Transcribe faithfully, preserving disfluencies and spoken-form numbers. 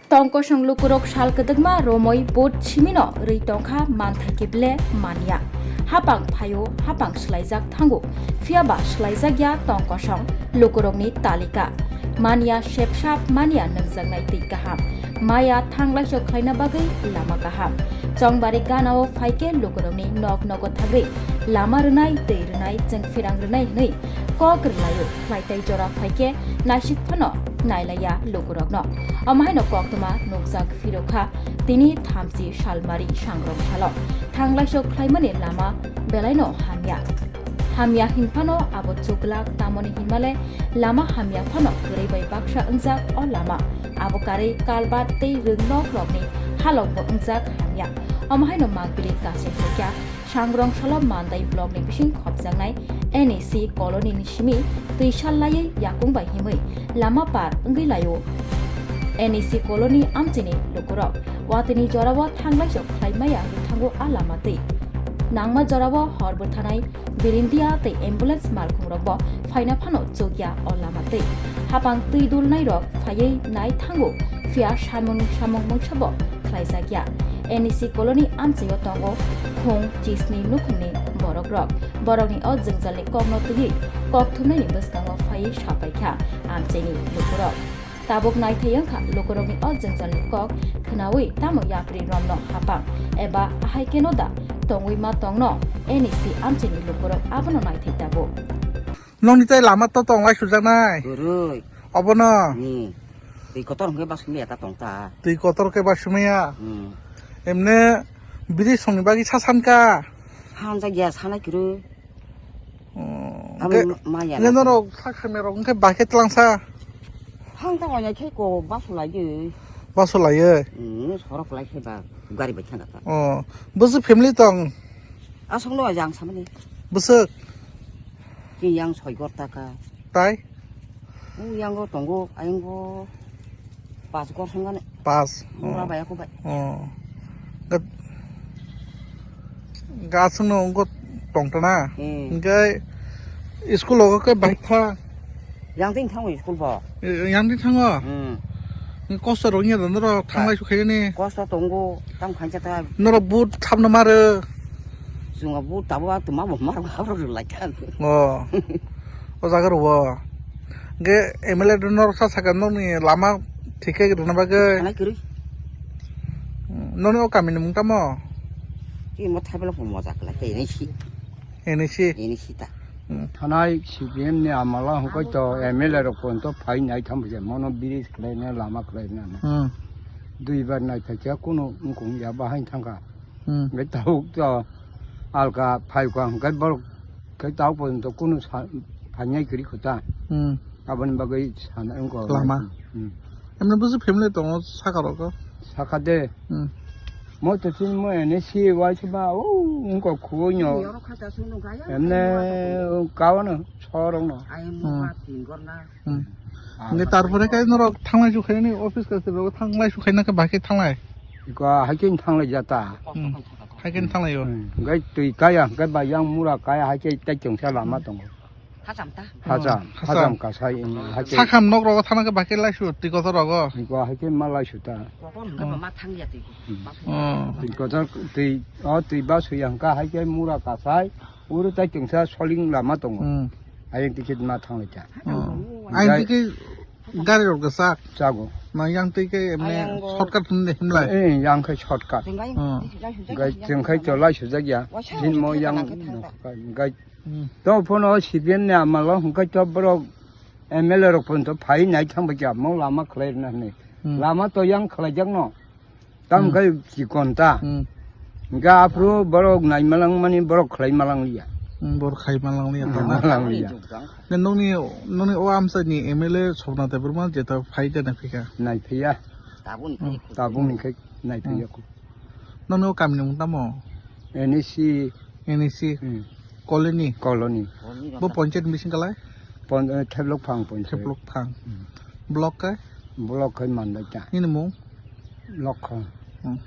Tongkosong lukurok sal kwdwkma romwi vote simino rwi tongkha manthai khe ble manya. Hapang phaio hapang swlaijak thango, phiyaba swlaijakya tongkosong lukurokni talika. Manya sepsap manya nungjaknai twi kaham. Maya thanglaisok khlaina bagwi lama kaham. Chongbari ganao phaikhe lukurokni nok nogo thangwi lama rwnai, twi rwnai, chwng phirang rwnai hwnwi kok rwlaio. Khlai tei jora phaikhe naisik phano nailaiya lukurokno. Omo haino koktwma nukjak phirokha tini thamchi salmari sangrong salo. Thanglaisok khlaimani lama belaino hamya. Hamya hinphano abo chuklak tamoni hinmale lama hamya phano kwrwi bai baksa wngjak o lama. Abo karwi kalbat tei rwngnok rokni halokbo wngjak hamya. Omo haino Magbilik kachi phaikha Sangrong salo Mandai block ni bising khopjaknai N E C colony ni simi twi sal laiwi yakung bai himwi lama par wngwi laio. N E C colony amchini lukurok watwini jorao thanglai jok khlai maya wngwi thango a lama twi. Nangma jorao hor bwthanai birindia tei ambulance malkhung rokbo phaina phano chukya o lama twi. Hapang twi dulnai rok phaiwi nai thango, phiya samung samung mungsa bo khlaijakya. N E C colony amchaio tongo khung chisni nukhungni borok rok. Borokni o jwngjalni kokno twiwi kok thumnaini bwskango phaiwi sapaikha amchaini lukurok. Tabuk naithai wngkha lukurokni o jwngjalni kok khwnawi tamo yapri romno hapang eba ahai keno da tongwi ma tongno N E C amchaini lukurok abono naithai tabuk. Nokni tai lama to tonglai sujaknai. Kwrwi. Obono. Hmm. Twi kotor hwnkhe basumya ta tong ta. Twi kotor khe basumya. Hmm. Emne biri songni bagwi sa sanka. Hamjak ya sanai kwrwi. Oh, Abo hwnkhe, ma-, ma ya hwnkhe na. Norok sak samya rok hwnkhe bahai khe twlangsa. Hang ta wanya khe ko basu lai di. Basu lai ye. Hmm, sorok lai khe ba gari bai thang ta. Oh, busu family tong. Aswk no jang samani. Bwswk? Tei yang soi gor taka. Tai? O yang go tongo, ayang go pas gor songani. Pas. Mura Oh. Bai ako bai. Oh. Ga-, gasung no ongko tongtana. Hmm. Hingke school logo ke bai tha. Yang tin thango school bo. Eh, yang tin thango? Hmm. Ni kosto rok nya da norok thanglai Ba-, su khaini. Kosto tongo, tam khancha ta. Norok but thamno maro. Chungo but tabo a tuma bo maro, maro lai khan. Oh. O jaga ro. Ge M L A do norok sa saka nokni lama thik khe rwna bagwi. Thanai kwrwi. Nokni o kami ni mung tamo? Ki mo thaibo mo moja kla ke ni si. N E C. N E C ta. Hmm. Thanai C P M ni amala hwnkhe to M L A rok ponto phai nai tham bujai mono bridge khlai na lama khlai na. Hmm. Dui bar nai thai khe kuno wngkong ya bahai thangkha. Hmm. Hwnkhe tabuk to alka phai kha hwnkhe borok khe tabuk porjonto kuno sa-, phainai kwrwi kho ta. Hmm. Aboni bagwi sana wngkha. Lama. Hmm. Emne busu family tongo saka rogo. Saka de. Hmm. Mo to sin mo ene si wai se ba o wngkha khuo nyo. Emne kawa no sorong no. Hmm. Hmm. Hingke tarpore kai norok thanglai sukhaini office kaisa rok thanglai sukhaina khe bahai khe thanglai. Iko haikhe thanglai jata. Hmm. Haikhe thanglai o. Hmm. Gai twi kaya, gai bayang mura kaya haikhe tai chongsa lama tongo. Hacham ta? Hacham, hacham. Hacham kasai ini haikhe. Sakham nok rogo thana khe bahai khe laisu twi kotor rogo. Iko haikhe ma laisu ta. Kotor hwnkhe ma thangya twi. Hmm. Oh. Twi kotor twi, o twi ba suyang ka haikhe mura kasai. Uro tai chwngsa soling lama tongo. Hmm. Ayang twi khe ma thanglai ta. Oh. Ayang twi khe gari rok kwchak. Chago. Ma yang twi khe emne shortcut hwnde himlai. Eh, yang khe shortcut. Oh. Gai chwng khai to lai sujak ya. Jin mo yang gai. Hmm. To phono C P M ni amalo hwnkhe to borok M L A rok phon to phai nai thang ba kya mo lama khlai rwna hwnwi. Hmm. Lama to yang khlai jak no. Tam Hmm. Khe chikon ta. Hmm. Hingke aphuru borok nai malang mani borok khlai malang liya. Hmm, borok khai malang liya Hmm, tong na. Malang liya. Ne nokni, nokni o amsa ni M L A Sopna Debbarma jeta phai jana phika. Nai phiya. Tabuk ni khai nai phiya ko. Nokni o kami ni mung tamo? N E C. N E C. Hmm. Colony. Colony. Bo panchayat bising kalai? Pon-, eh, Theblok Phang panchayat. Theblok Phang. Hmm. Block kai? Block kai Mandai ta. Nini mung? Lokhong. Hmm.